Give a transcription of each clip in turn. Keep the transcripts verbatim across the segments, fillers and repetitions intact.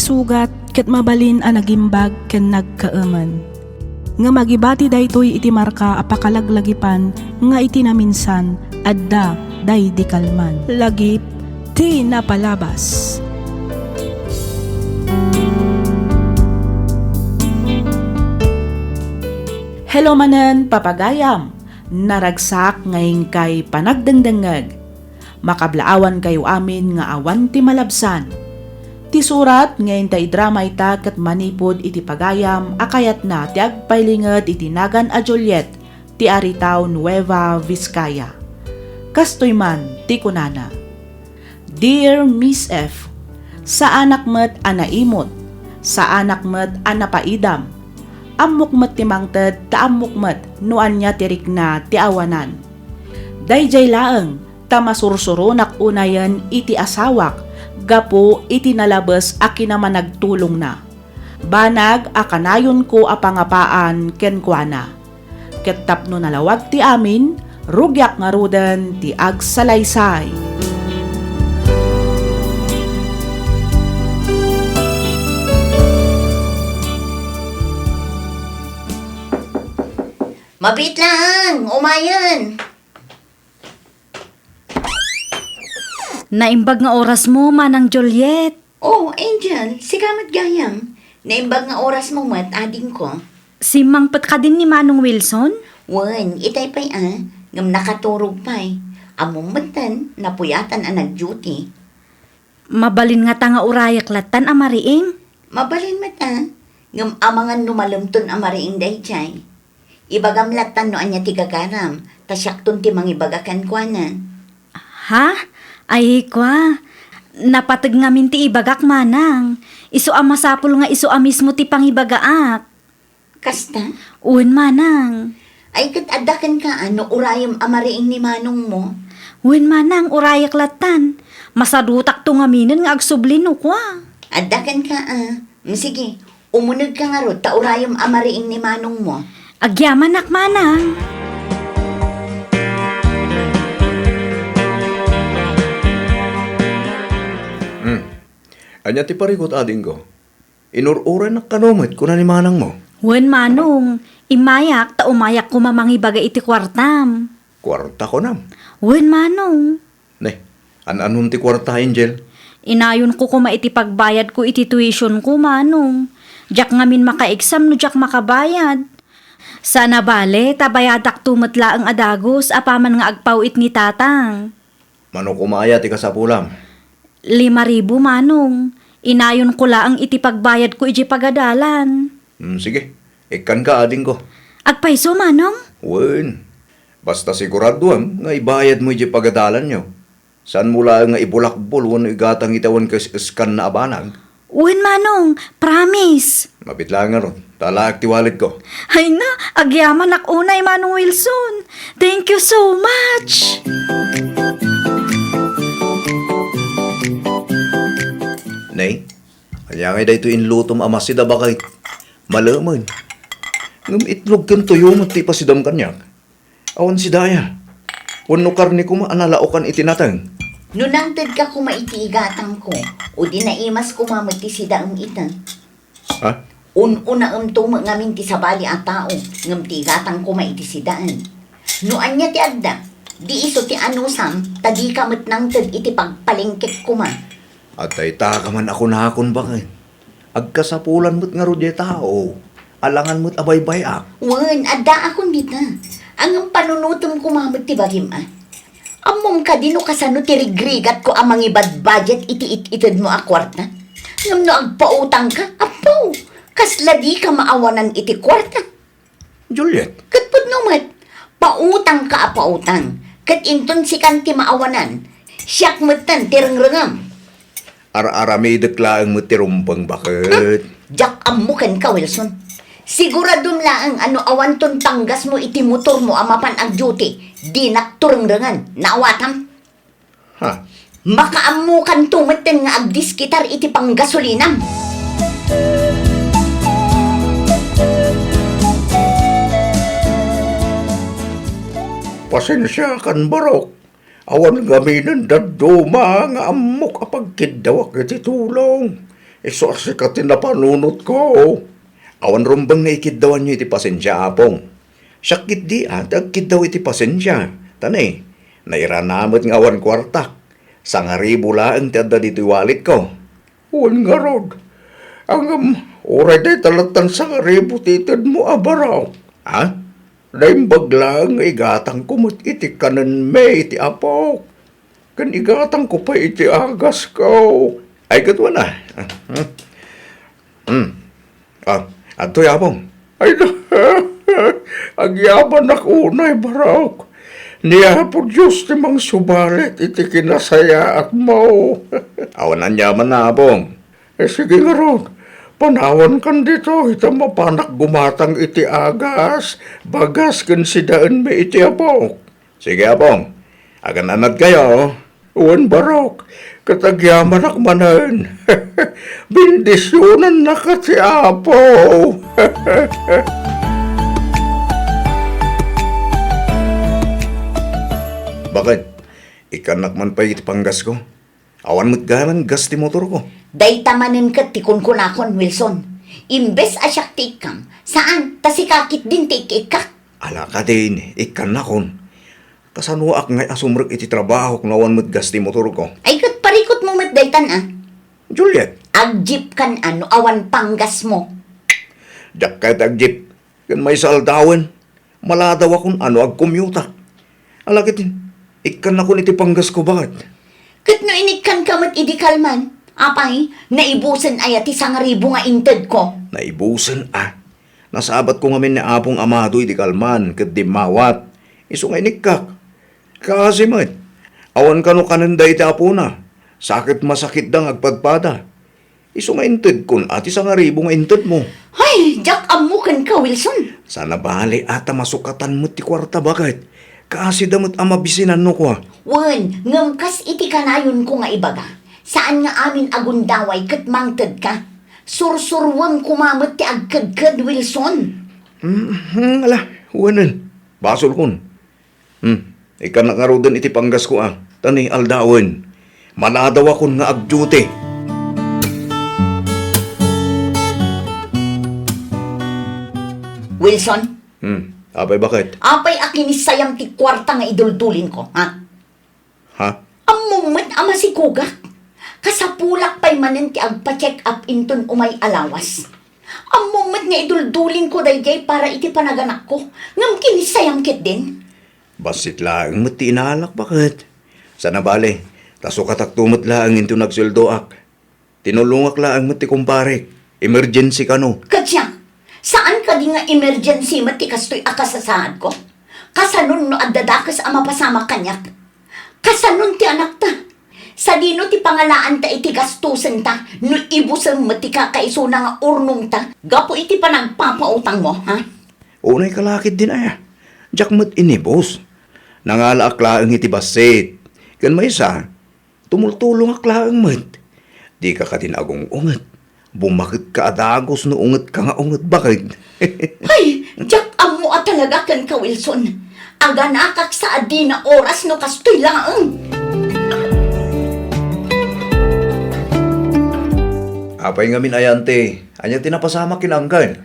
Sugat ket mabalin a nagimbag ken nagkaemen. Ngem agibati daytoy iti marka a pakalaglagipan nga iti naminsan, adda daydi kalman. Lagip ti napalabas. Hello manen, papagayam! Naragsak nga inkay panagdengdengngeg. Makablaawankayo amin nga awan ti malabsan. Ti surat nga inta idrama ita ket manipud iti pagayam a kayatna ti agpailinged iti nagan a Juliet ti Aritao, Nueva Vizcaya. Kastoy man ti kunana, Dear Miss F, saanak met a naimut, saanak met a napaidam. Ammok met ti mangted ta ammok met no ania ti rikna ti awanan. Daydiay laeng ta masursuronak unayen iti asawak gapu iti nalabes a kinamanagtulongna. Banag a kanayonko a pangapaan kenkuana. Ket tapno nalawag ti amin, rugiak ngaruden ti agsalaysay. Mabiit laeng, umayen. Naimbag nga orasmo, Manang Juliet. Oh, Angel, sika met gayam. Naimbag nga orasmo met, adingko. Simmangpet kadin ni Manong Wilson? Wen, itay pay a, ngem nakaturog pay. Ammom metten, napuyatan a nag-duty. Mabalin ngata nga urayak lattan a mariing? Mabalin met a, ngem amangan no malemton a mariing daydiay. Ibagam lattan no ania ti gagaram, ta siakton ti mangibaga kenkuana. Ha? Ay, kua. Napateg ngamin ti ibagak, Manang. Isu a masapul nga isu a mismo ti pangibagaak. Kasta? Wen, Manang. Ay, ket adda kenka a no urayem a mariing ni manongmo? Wen, Manang, urayak lattan. Masadutakto ngaminen nga agsubli no kua. Adda kenka a. Mm, sige, umunegka ngarud ta urayem a mariing ni manongmo. Agyamanak, Manang. Hmm. Ania ti parikut, adingko? Inur-uraynak kano met, kuna ni manangmo? Wen, Manong. Immayak ta umayak koma mangibaga iti kuartam. Kuarta, kunam? Wen, Manong. Ne, an-anom ti kuarta, Angel? Inayonko koma iti pagbayadko iti tuitionko, Manong. Diak ngamin maka-exam no diak makabayad. Saan a bale, ta bayadakto met laeng a dagus apaman nga agpaw-it ni Tatang. Mano koma aya ti kasapulam? Lima ribu, Manong. Inayonko laeng iti pagbayadko idiay pagadalan. Hmm, sige. Ikkanka, adingko. Agpayso, Manong? Wen. Basta siguraduem nga ibayadmo idiay pagadalanyo. Saanmo laeng nga ibulakbol wenno igatang iti awan kaes-eskanna a banag. Wen, Manong. Promise. Mabiit laeng ngarud. Talaak ti walletko. Ay na, agyamanak unay, Manong Wilson. Thank you so much. Nay, ania ngay daytoy inlutom a masida, baket? Malemen. Ngem itlog ken tuyo met ti ipasidam kaniak. Awan sidaya. Wenno karne koma a nalaokan iti nateng. No nangtedka koma iti igatangko, o di naimas koma met ti sidaem ita. Ha? Un-unaemto met ngamin ti sabali a tao, ngem ti igatang koma iti sidaen. No ania ti adda, di isu ti anusam, ta dika met nangted iti pagpalengkek koma. Adda ita ka man a kunakon, baket. Agkasapulan met ngarud diay tao, alangan met a baybay-ak. Wen, addaakon dita. Ngem panunotem koma met ti bagim a. Ammom kadi no kasano ti rigrigatko a mangibadbadiat iti it-itedmo a kuarta? Ngem no agpautangka, apo, kasla dika maawanan iti kuarta. Juliet. Ket pudno met, pautangka a pautang, ket inton sikan ti maawanan, siak metten ti rengrengem. Ar-aramidek laeng met ti rumbeng, baket. Hmm? Diak ammo kenka, Wilson. Siguradom laeng a no awanton panggasmo iti motormo a mapan agduty, dinak to rengrengen. Naawatam? Ha? Makaammokanto metten nga agdiskitar iti panggasolinam. Pasensiakan, barok. Awan ngaminen dadduma nga ammok a pagkiddawak iti tulong. Isu a sika ti napanunotko. Awan rumbeng nga ikiddawanyo iti pasensia, Apong. Siak ketdi a ti agkiddaw iti pasensia. Ta ne, nairana met nga awan kuartak. Sangaribu laeng ti adda ditoy walletko. Wen ngarud, ngem uray dayta lattan sangaribu ti itedmo a barok. Ha? Naimbag laeng nga igatangko met iti kanenmi iti apok, ken igatangko pay iti agasko. Ay, ket wen a. Hmm. Hmm. Ah, adtoy, Apong. Ay, agyamanak unay, barok. Ni Apo Dios ti mangsubalit iti kinasayaatmo. Awan aniaman, Apong. Eh, sige ngarud, panawankan ditoy ta mapanak gumatang iti agas, bagas ken sidaenmi iti apok. Sige, Apong. Agan-anadkayo. Wen, barok, ket agyamanak manen. Bendisionannaka ti Apo. Bakit? Ikkannak man pay iti panggasko? Awan met gayam gas ti motorko. Dayta manen ket ti kunkunakon, Wilson. Imbes a siak ti ikkam, saan, ta sika ketdin ti ikkikkak. Ala kadin, ikkannakon. Kasanoak ngay a sumrek iti trabahok no awan met gas ti motorko? Ay, ket parikutmo met daytan a. Juliet. Agjipkan a no awan panggasmo. Diak kayat agjip. Ken maysa aldawen, maladawakon a no agkumyutak. Ala ketdin, ikkannakon iti panggasko, bakit? Ket no inikkanka met idi kalman, apay, naibusen aya ti sangaribu nga intedko? Naibusen a. Nasabatko ngamin ni Apong Amado idi kalman ket dimmawat. Isu nga inikkak. Kaasi met. Awan kano kanenda iti apona. Sa ket masakitda nga agpadpada. Isu nga intedkon a ti sangaribu nga intedmo. Hay, diak ammo kenka, Wilson. Saan a bale a ta masukatan met ti kuarta, bakit? Kaasida met a mabisinanno kua. Wen, ngem kas iti kanayonko nga ibaga, saan nga amin a gundaway ket mangtedka. Sursuruem koma met ti agkedked, Wilson. Mhm, ala, wenen. Basolkon. Hmm, ikkannak ngaruden iti panggasko a, ta ni aldawen, maladawakon nga agduty. Wilson? Hmm, apay, bakit? Apay a kinissayam ti kuarta nga iduldulinko, ha? Ha? Ammom met a masikogak. Kasapulak pay manen ti agpa-check up inton umay a lawas. Ammom met nga iduldulinko daydiay para iti panaganakko, ngem kinissayam ketdin. Bassit laeng met ti inaalak, bakit? Saan a bale, ta sukatakto met laeng inton agsueldoak. Tinulongak laeng met ti kumparek. Emergency kano. Ket siak, saan kadi nga emergency met ti kastoy a kasasaadko? Kasanon no adda dakes a mapasamak kaniak? Kasanon ti anakta? Sadino ti pangalaanta iti gastosenta no ibusen met ti kakaisuna nga urnongta gapu iti panagpapautangmo, ha? Unay ka la ketdin aya. Diak met inibus. Nangalaak laeng iti bassit. Ken maysa, tumultulongak laeng met. Dika kadin agung-unget. Bumaketka a dagus no ungetka nga unget, bakit? Ay, diak ammo a talaga kenka, Wilson. Aganakak sa a dina oras no kastoy laeng. Apay ngamin aya, Auntie? Ania ti napasamak ken Uncle?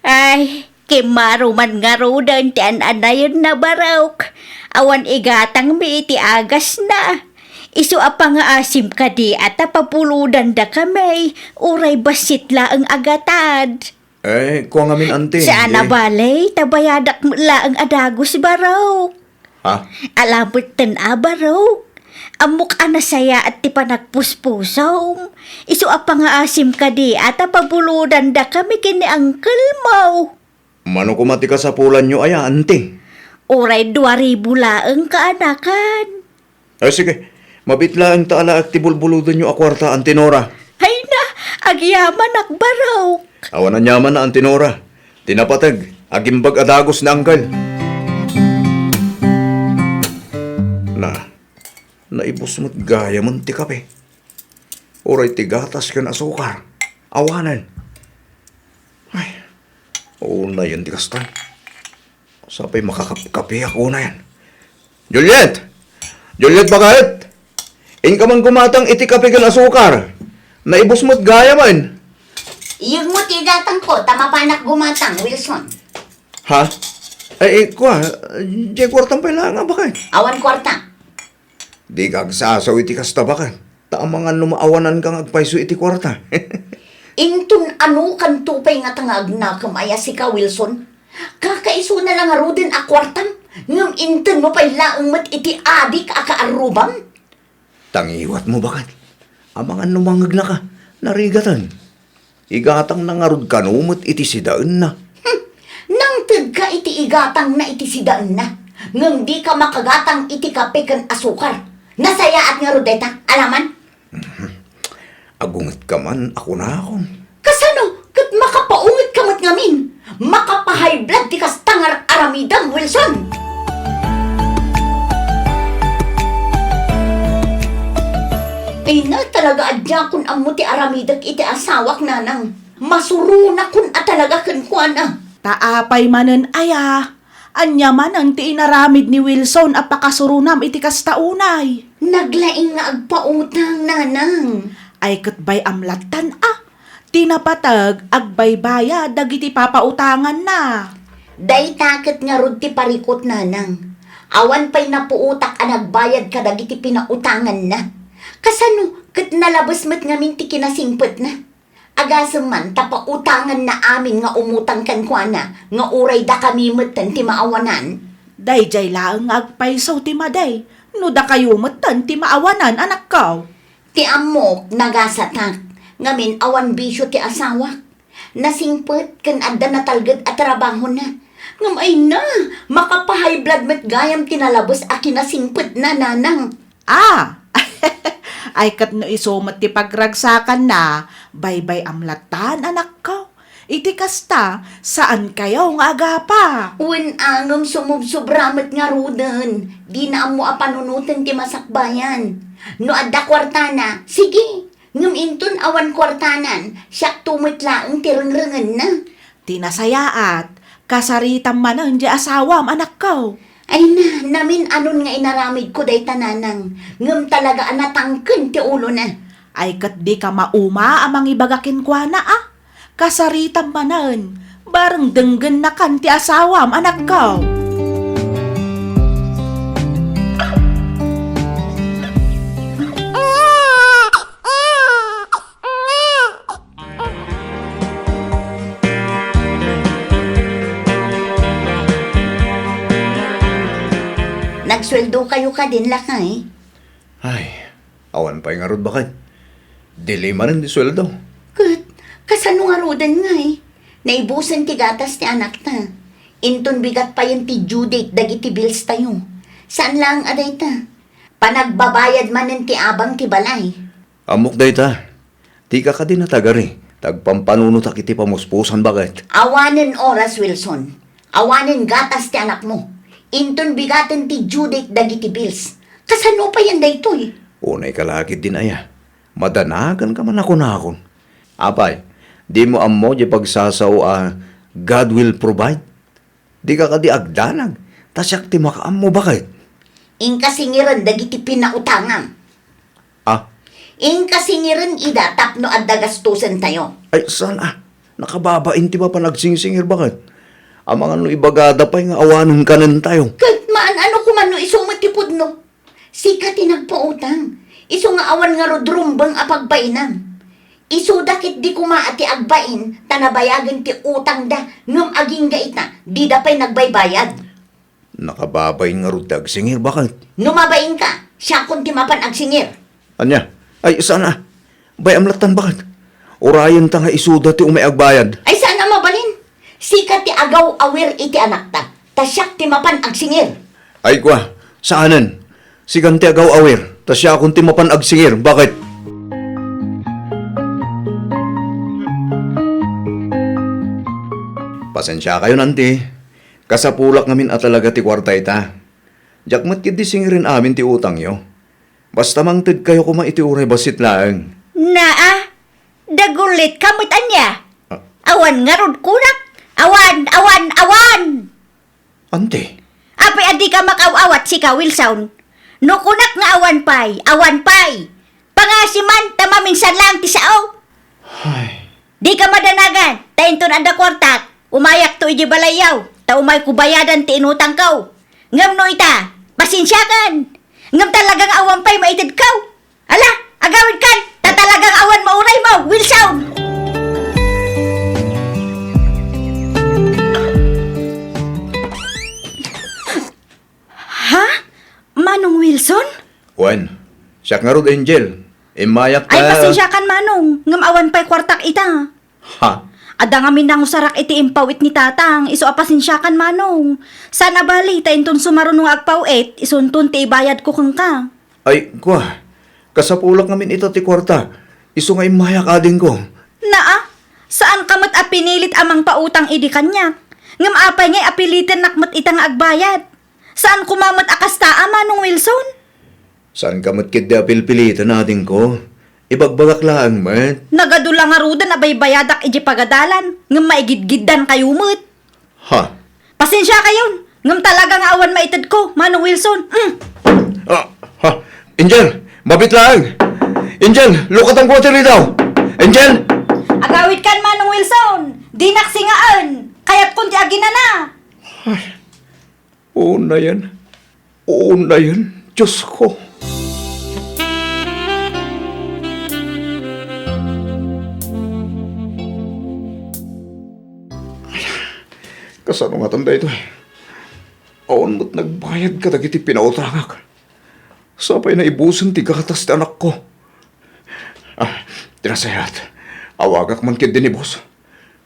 Ay, kimmaro man ngaruden ti an-anayenna, barok. Awan igatangmi iti agasna. Isu a pangaasim kadi a ta pabulodandakami, uray bassit laeng a gatad. Eh, kua ngamin, Auntie. Saan a bale, ta bayadak met laeng a dagus, barok. Ha? Ala metten a, barok. Ammok a nasayaat ti panagpuspusom. Isu a pangaasim kadi a ta pabulodandakami ken ni uncle mo. Mano koma ti kasapulanyo aya, Auntie? Uray dua ribu laeng, kaanakan. Eh, sige. Mabiit laeng ta alaek ti bulbulodenyo a kuarta, Auntie Nora. Hay na, agyamanak, barok. Awan aniaman a, Auntie Nora. Ti napateg, agimbag a dagus ni Uncle. Na, naibus met gayamen ti kape. Uray ti gatas ken asukar. Awanen. Ay, unayen ti kasta. Sapay makakapkapiak unayen. Juliet! Juliet, bakit? Inka man gumatang iti kape ken asukar. Naibus met gayamen. Iyegmo ti igatangko, ta mapanak gumatang, Wilson. Ha? Ay, eh, kua, diay kuartam pay laeng a baket. Awan kuarta. Dika agsasao iti kasta, baket. Ta amangan no maawananka nga agpayso iti kuarta. Inton anokanto pay ngata nga agnakem aya sika, Wilson? Kakaisuna la ngaruden a kuartam, ngem intonmo pay laeng met iti adik a kaarrubam? Tangiwatmo, baket. Amangan no mangegnaka, narigaten. Igatangna ngarud kano met iti sidaenna. Hmm, nangtedka iti igatangna iti sidaenna, ngem dika makagatang iti kape ken asukar. Nasayaat ngarud dayta, alaman? Agungetka man a kunakon. Kasano ket makapaungetka met ngamin? Makapahayblood ti kasta nga ar-aramidem, Wilson! Ay na, talaga a diakon ammo ti aramidek iti asawak, nanang. Masuronakon a talaga kenkuana. Ta apay manen aya? Ania manen ti inaramid ni Wilson a pakasuronam iti kasta unay? Naglaing nga agpautang, nanang. Ay ket bay-am lattan a. Ti napateg, agbaybayad dagiti papautanganna. Dayta ket ngarud ti parikut, nanang. Awan pay napuotak a nagbayad kadagiti pinautanganna. Kasano ket nalabes met ngamin ti kinasingpetna? Agasem man ta pautanganna amin nga umutang kenkuana nga uray dakami metten ti maawanan. Daydiay laeng nga agpayso ti madi no dakayo metten ti maawanan, anakko. Ti ammok, nagasatak, ngamin awan bisio ti asawak. Nasingpet ken adda natalged a trabahona. Ngem ay na, makapahayblood met gayam ti nalabes a kinasingpetna, nanang. Ah! Ay ket no isu met ti pagragsakanna, baybay-am lattan, anakko. Iti kasta, saankayo nga agapa. Wen a ngem sumubsobra met ngaruden, dina ammo a panunoten ti masakbayan. No adda kuartana, sige, ngem inton awan kuartanan, siakto met laeng ti rengrengenna. Ti nasayaat, kasaritam manen diay asawam, anakko. Ay na, namin-anon nga inaramidko dayta, nanang, ngem talaga a natangken ti ulona. Ay ket dika mauma a mangibaga kenkuana a. Kasaritam manen, bareng denggennakan ti asawam, anakko. Nagsueldokayo kadin, lakay? Ay, awan pay ngarud, baket. Delay manen ti sueldo. Ket, kasano ngaruden ngay? Naibusen ti gatas ti anakta. Inton bigat payen ti due date dagiti bills tayo. Saan laeng a dayta. Panagbabayad manen ti abang ti balay. Ammok dayta. Dika kadi natagari, ta agpampanunotak iti pamuspusan, baket. Awanen oras, Wilson. Awanen gatas ti anakmo. Inton bigaten ti due date dagiti bills. Kasano payen daytoy? Unay ka la ketdin aya. Madanaganka man a kunakon. Apay, dimo ammo diay pagsasao a God will provide? Dika kadi agdanag, ta siak ti makaammo, baket. Inka singiren dagiti pinautangam. Ah? Inka singiren ida tapno adda gastosentayo. Ay, saan a? Nakababain ti mapan agsingsingir, baket. Amangan no ibagada pay nga awanen kanentayo. Ket maan-ano koma no isu met ti pudno? Sika ti nagpautang. Isu nga awan ngarud rumbeng a pagbainam. Isuda ketdi koma a ti agbain ta nabayagen ti utangda, ngem agingga ita, dida pay nagbaybayad. Nakababain ngarud ti agsingir, baket. No mabainka, siakon ti mapan agsingir. Ania? Ay, saan a? Bay-am lattan, baket. Urayenta nga isuda ti umay agbayad. Ay, saan a mabalin? Sika ti agaw-awir iti anakta, ta siak ti mapan agsingir. Ay, kua, saanen. Sikan ti agaw-awir, ta siakon ti mapan agsingir. Baket? Pasensiakayon, anti. Kasapulak ngamin a talaga ti kuarta ita. Diak met ketdi singiren amin ti utangyo. Basta mangtedkayo koma iti uray bassit laeng. Naa, dagullitka met ania? Ah. Awan ngarud kunak. Awan, awan, awan! Anti? Apay a dika makaw-awat sika, Wilson? No kunak nga awan pay, awan pay! Pangasi man, ta maminsan laeng ti sao. Ay. Dika madanagan, ta inton adda kuartak, umayakto idiay balayyo, ta umayko bayadan ti inutangko. Ngem no ita, pasensiakan. Ngem talaga nga awan pay maitedko. Ala, agawidkan, ta talaga nga awan mauraymo, Wilson! Ha? Manong Wilson? Wen, siak ngarud, Angel. Immayak ta. Ay, pasensiakan, Manong, ngem awan pay kuartak ita. Ha? Adda ngamin nangusarak iti impawit ni Tatang, isu a pasensiakan, Manong. Saan a bali, ta inton sumaruno nga agpawit, isunton ti ibayadko kenka. Ay, kua, kasapulak ngamin ita ti kuarta, isu nga immayak adingko. Naa, saanka met a pinilit a mangpautang idi kaniak. Ngem apay ngay a pilitennak met ita nga agbayad? Saan koma met a kasta a, Manong Wilson? Saanka met ketdi a pilpiliten, adingko. Ibagbagak laeng met. Nagadu la ngaruden a baybayadak idiay pagadalan, ngem maigidgiddankayo met. Ha? Pasensiakayon, ngem talaga nga awan maitedko, Manong Wilson. Mm. Ah, ha? Angel, mabiit laeng. Angel, lukatanko ti ridaw. Angel! Agawidkan, Manong Wilson. Dinak singaen. Kayatkon ti aginana. Ay, unayen. Unayen, Diosko. Kasano ngatan daytoy? Awan met nagbayad kadagiti pinautangak. Sapay naibusen ti gatas ti anakko. Ah, ti nasayaat, awagak man ketdi ni boss.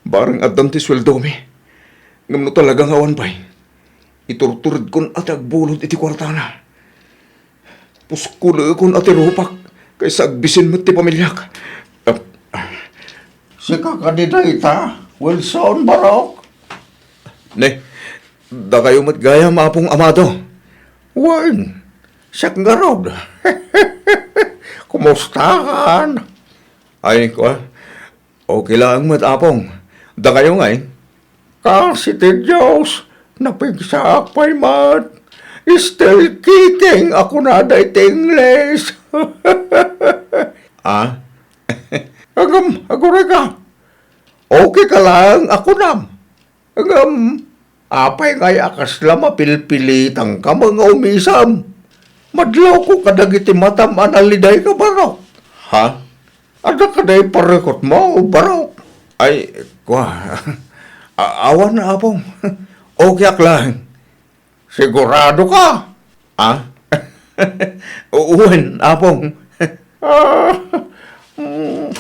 Bareng addan ti sueldomi. Ngem no talaga nga awan pay, iturturedkon a ti agbulod iti kuartana. Puskulekon a ti rupak, kaysa agbisin met ti pamiliak. Ah, ah. Sika kadi dayta, Wilson Barok? Ne, dakayo met gayam, Apong Amado. Wen, siak ngarud. Kumustakan? Ay, kua, okay laeng met, Apong. Dakayo ngay? Kasi ti Dios, napigsaak pay met. Still kicking a kunada iti Ingles. Ah? Ngem, aguray ka. Okay ka laeng a kunam. Ngem, apay ngay a kasla mapilpilitangka nga umisem? Madlawko kadagiti matam a nalidayka, Barok. Ha? Adda kadi parekutmo, Barok? Ay, kua. A-, awan, Apong. Okay ak laeng. Sigurado ka? Ah? Wen, Apong. Ah, mm,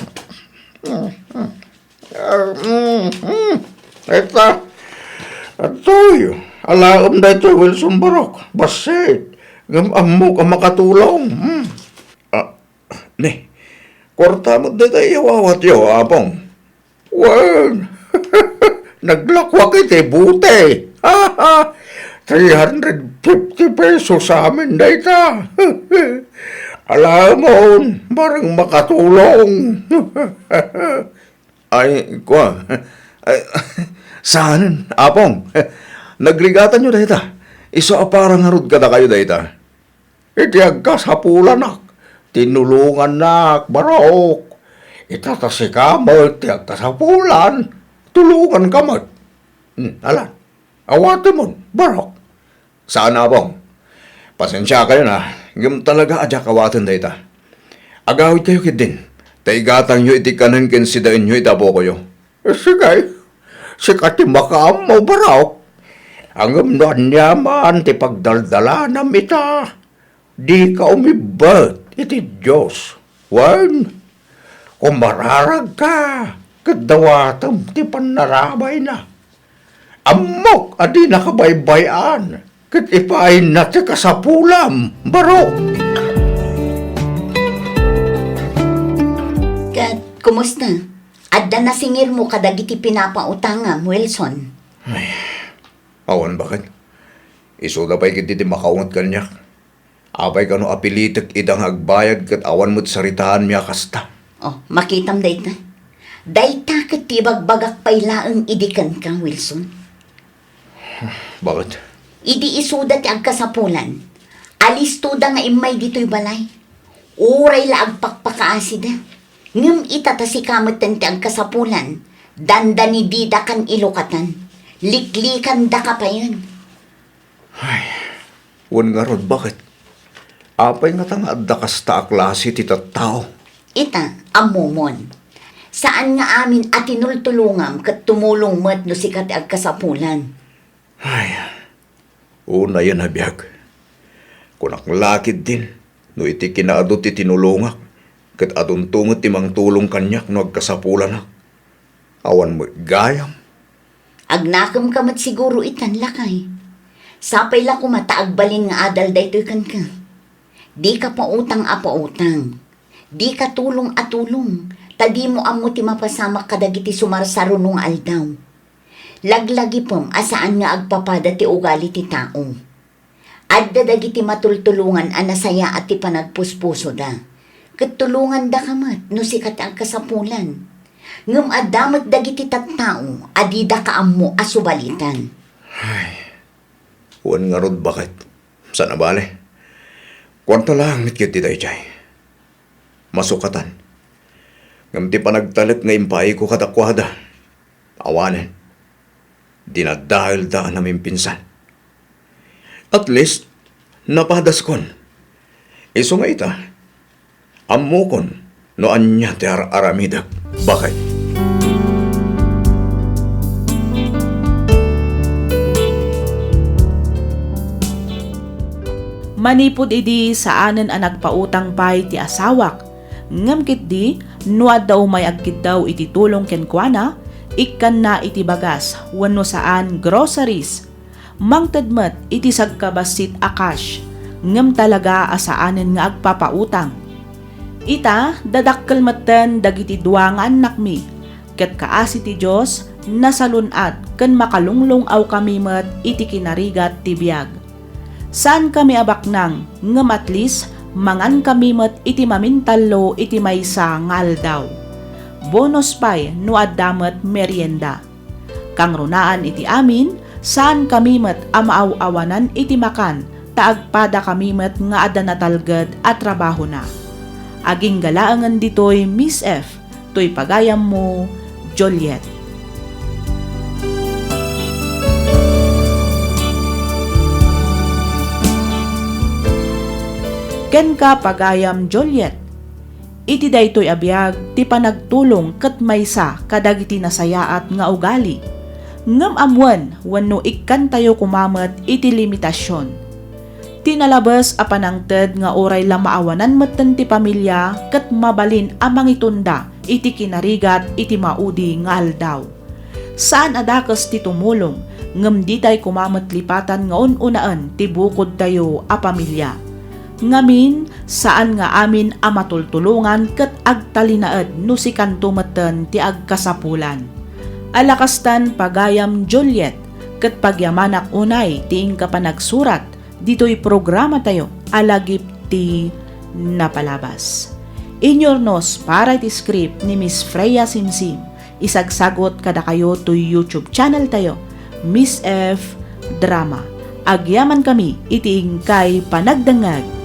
mm, mm. Ah, mm, mm. Eta, atoy, alaem daytoy, Wilson Barok. Bassit. Ngem ammok a makatulong. Mm. Ah, ne, kuarta met dayta iyawawatyo, Apong. Wen, naglakuak iti bote. Three hundred fifty pesos amin dayta. Alamon, bareng makatulong. Ay, kua. Ay, saanen, Apong. Nagrigatanyo dayta. Isu a para ngarud kadakayo dayta. Iti agkasapulanak, tinulongannak, Barok. Ita ta sika met ti agkasapulan, tulonganka met. Hmm, ala, awatemon, Barok. Saan, Apong. Pasensiakayon a, ngem talaga a diak awaten dayta. Agawidkayo ketdin, ta igatangyo iti kanen ken sidaenyo iti apokoyo. Sige, sika ti makaammo, Barok. Ngem no aniaman ti pagdaldalanam ita, dika umibbet iti Dios. Wen, kumararagka ket dawatem ti pannarabayna. Ammok a dinaka baybay-an ket ipaayna ti kasapulam, Barok. Ket kumusta? Adda nasingirmo kadagiti pinapautangam, Wilson? Ay, awan baket. Isuda pay ketdi ti makaunget kaniak. Apay kano a pilitek ida nga agbayad ket awan met saritaanmi a kasta? Oh, makitam dayta. Dayta ket ti ibagbagak pay laeng idi kenka, Wilson. Baket? Idi isuda ti agkasapulan, alistoda nga immay ditoy balay. Uray la agpakpakaasida. Ngem ita ta sika metten ti agkasapulan, dandani dida kan ilukatan. Liklikandaka payen. Ay, wen ngarud, baket? Apay ngata nga adda kasta a klase ti tattao? Ita, ammomon. Saan nga amin a tinultulongam ket tumulong met no sika ti agkasapulan. Ay, unayen a biag. Kunak la ketdin, no iti kinaadu ti tinulongak, ket adunto met ti mangtulong kaniak no agkasapulanak. Awan met gayam. Agnakemka met siguro itan, lakay. Sapay la koma ta agbalin nga adal daytoy kenka. Dika pautang a pautang. Dika tulong a tulong, ta dimo ammo ti mapasamak kadagiti sumarsaruno nga aldaw. Laglagipem a saan nga agpapada ti ugali ti tao. Adda dagiti matultulongan a nasayaat ti panagpuspusoda, ket tulongandaka met no sika ti agkasapulan. Ngem adda met dagiti tattao a didaka ammo a subalitan. Ay, wen ngarud, baket? Saan a bale. Kuanta laeng met ketdi daydiay. Masukatan. Ngem ti panagtalek nga impaayko kadakuada, awanen. Dinadaelda a namimpinsan. At least, napadaskon. Isu nga ita, ammokon no ania ti ar-aramidek, baket. Manipud idi, saanen a nagpautang pay ti asawak, ngem ketdi, no adda umay agkiddaw iti tulong kenkuana, ikkanna iti bagas wenno saan, groceries. Mangted met iti sagkabassit a cash, ngem talaga a saanen nga agpapautang. Ita, dadakkel metten dagiti dua nga annakmi, ket kaasi ti Dios, nasalun-at ken makalunglung-awkami met iti kinarigat ti biag. Saankami a baknang, ngem at least, mangankami met iti mamintallo iti maysa nga aldaw. Bonus pay no adda met merienda. Kangrunaan iti amin, saankami met a maaw-awanan iti makan, ta agpadakami met nga adda natalged a trabahona. Agingga laengen ditoy, Miss F, toy pagayammo, Juliet. Kenka, pagayam Juliet, iti daytoy a biag ti panagtulong ket maysa kadagiti nasayaat nga ugali. Ngem ammoen wenno ikkantayo koma met iti limitasion. Ti nalabes a panangted nga uray la maawanan metten ti pamilia ket mabalin a mangitunda iti kinarigat iti maudi nga aldaw. Saan a dakes ti tumulong, ngem ditay koma met lipatan nga un-unaen ti bukodtayo a pamilia. Ngamin, saan nga amin a matultulongan ket agtalinaed no sikanto metten ti agkasapulan. Ala kastan, pagayam Juliet, ket pagyamanak unay ti inka panagsurat ditoy programatayo a Lagip ti Napalabas. Inyurnos para iti script ni Miss Freya Simsim. Isagsagut kadakayo toy YouTube channel tayo, Miss F Drama. Agyamankami iti inkay panagdengngeg.